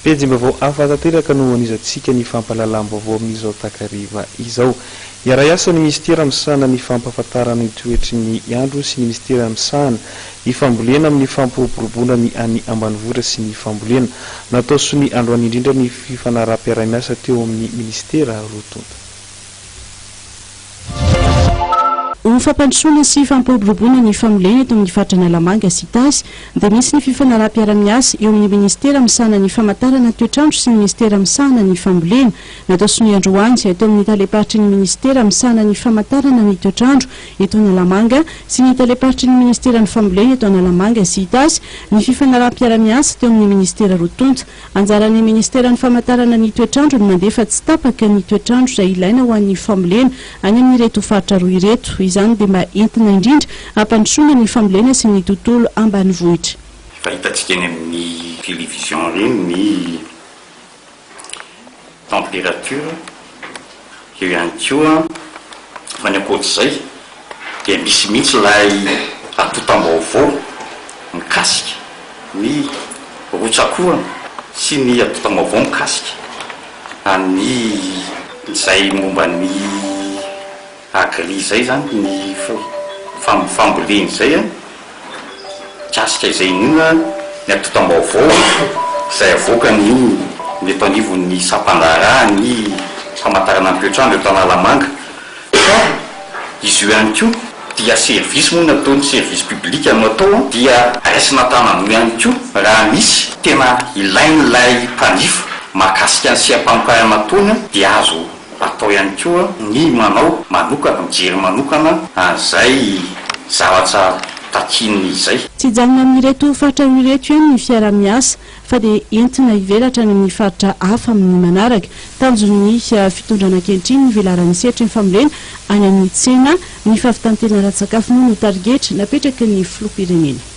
Pejim-baovao hafa tanteraka no anizantsika ny fampahalalam-baovao amin'izao takariva izao. Hiara-hiasa ny minisitera misahana ny fampahafantarana ny toetry ny andro sy ny minisitera misahana ny fambolena amin'ny fampiroboroboana ny any ambanivohitra sy ny fambolena. Natao sonia androany indrindra ny fifanaraham-piaraha-miasa teo amin'ny minisitera roa tonta. Ho fampandrosoana sy fampiroboroboana ny fambolena eto amin'ny faritra Analamanga sy Itasy dia misy ny fifanaraham-piarahamiasa eo amin'ny minisitera misahana ny famantarana ny toetr'andro sy ny minisitera misahana ny fambolena. Natao sonia androany teo amin'ny talem-paritry ny minisitera misahana ny famantarana ny toetr'andro eto Analamanga sy ny talem-paritry ny minisiteran'ny fambolena eto Analamanga sy Itasy ny fifanaraham-piarahamiasa teo amin'ny minisitera roa tonta. Anjaran'ny Ministeran'ny Famantarana ny Toetr'andro ny mandefa tsy tapaka ny toetr'andro izay ilaina ho an'ny fambolena any amin'ireto faritra roa ireto. Izany dia mba entina indrindra hampandrosoana ny fambolena sy ny tontolo ambanivohitra. Efa hitantsika eny amin'ny télévision ireny ny température, eo ihany koa fa ny ankoatr'izay dia misy mihitsy ilay antontam-baovao mikasika ny rotsak'orana sy ny antontam-baovao mikasika an'ny izay momba ny agri izay izany, ny fambolena izay an, mikasika izay indrindra ny antontam-baovao izay avoakan'ny ny eto anivon'ny sampan-draharahan'ny famantarana ny toetr'andro eto Analamanga. Fa izy io ihany koa dia service moa no ataony, service public no atao dia raisina an-tanana ihany koa raha misy tena ilain'ilay mpanjifa mahakasika ny seha-pamokarana ataony dia azo atao ihany koa ny manao manokana, mijery manokana an'izay zavatra takiany izay. Tsy hijanona amin'ireto faritra roa ireto ihany ny fiaraha-miasa fa dia entina hivelatra any amin'ny faritra hafa amin'ny manaraka. Tanjon'ny fitondrana ankehitriny ny velaran'ny sehatry ny fambolena any amin'ny tsena, ny fahavitan-tena ara-tsakafo moa no tarigetra napetraky ny filoham-pirenena.